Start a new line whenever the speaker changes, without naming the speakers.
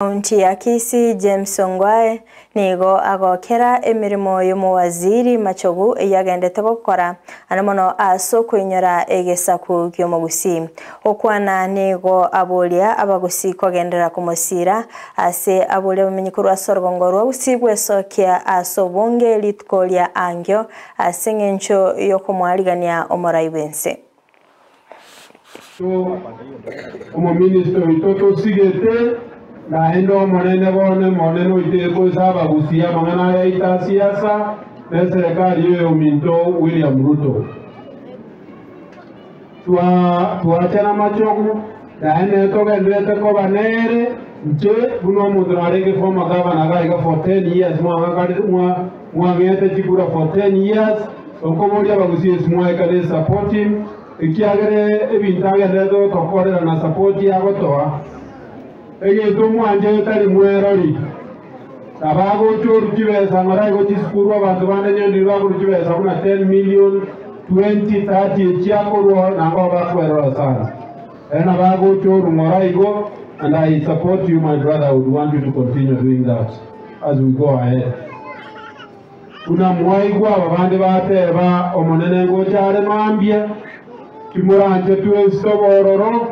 County ya Kisii James Ongwae nigo agokera emeremo y'omowaziri Machogu eyio agendete gokora ande mono ase okoinyora egesaku ki'omogusii. Gokwana nigo aboria abagusii kogenderera komosiira ase aboria abamenyi korwa ase orogongo rwa Gusii gwesokia ase obonge rituko ria ankio ase eng'encho y'okomoarigania omorai bw'ense.
Omominister oito tosigete, naende omonene bono omonene oito ekoisa abagusia amang'ana aya aito a siasa na eserekari y'oyominto William Ruto. Twachana machogu, naende togendererete koba nere, inche buna omonto narenge former governor iga iga for 10 years mwang'ete chikura for 10 years, Okoboria abagusia ase mwaekane support him, ekiagera ebinto agenderete gotokorera na support agotoa. Egento omwanche tari mwerori. Nabo agocha oru chibesa ng'ora igo chisukuru abanto bande nyonde bakoru chibesa buna 10 million, 20, 30 echi akorwa nabo bakwerora sana. Ere nabo agocha oru ng'ora igo and I support you my brother I would want you to continue doing that as we go ahead. Buna mwaigwa aba bande bateba, Omonene ngocha are mambia, timoranche twensi tobe ororo.